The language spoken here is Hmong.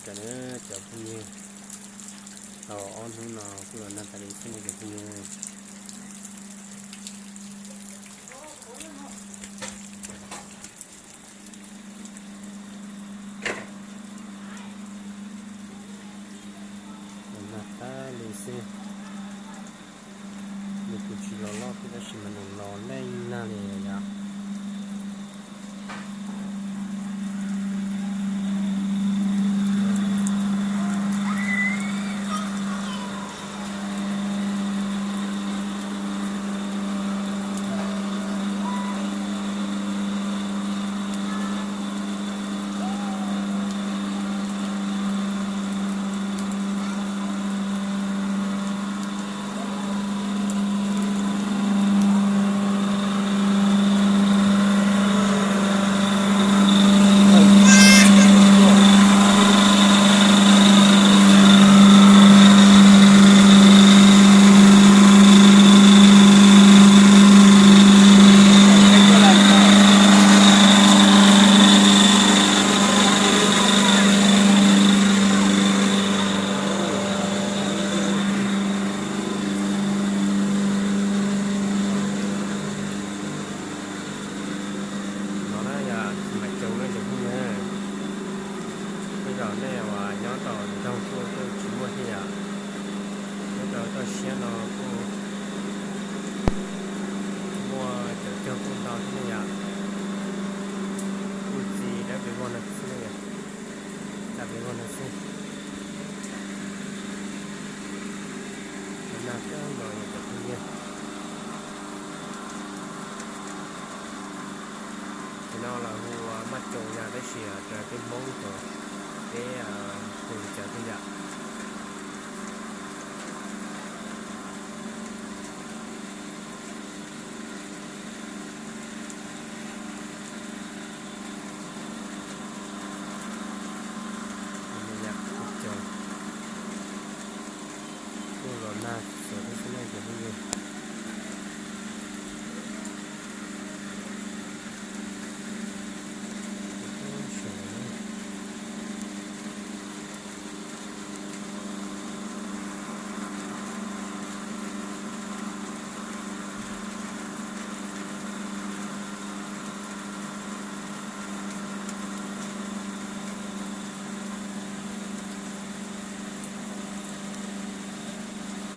Cov, cov phooj ywg, tau ob hnub no kuj los nag tas li xwb ne cov phooj ywg. Los nag tas li xwb. Nws kuj tsis los loj thiab tab sis mas nws los leej nag li yom. No na yog Xis Mas Coo na cov phooj ywg. Tej zaum nej uas nyob rau nroog kuj tsis muaj thiab yom. Nyob rau toj siab no kuj muaj cov cog kuj ntau thiab ne yom. Kuj txi dawb pes vog no xwb ne yom. Dawb pes vog no xwb. Nag kawg nkaus li cov phooj ywg. Cov no los hu ua maj coo yom, tab sis raws peb Hmoob ces peb hu li cas thiab yom.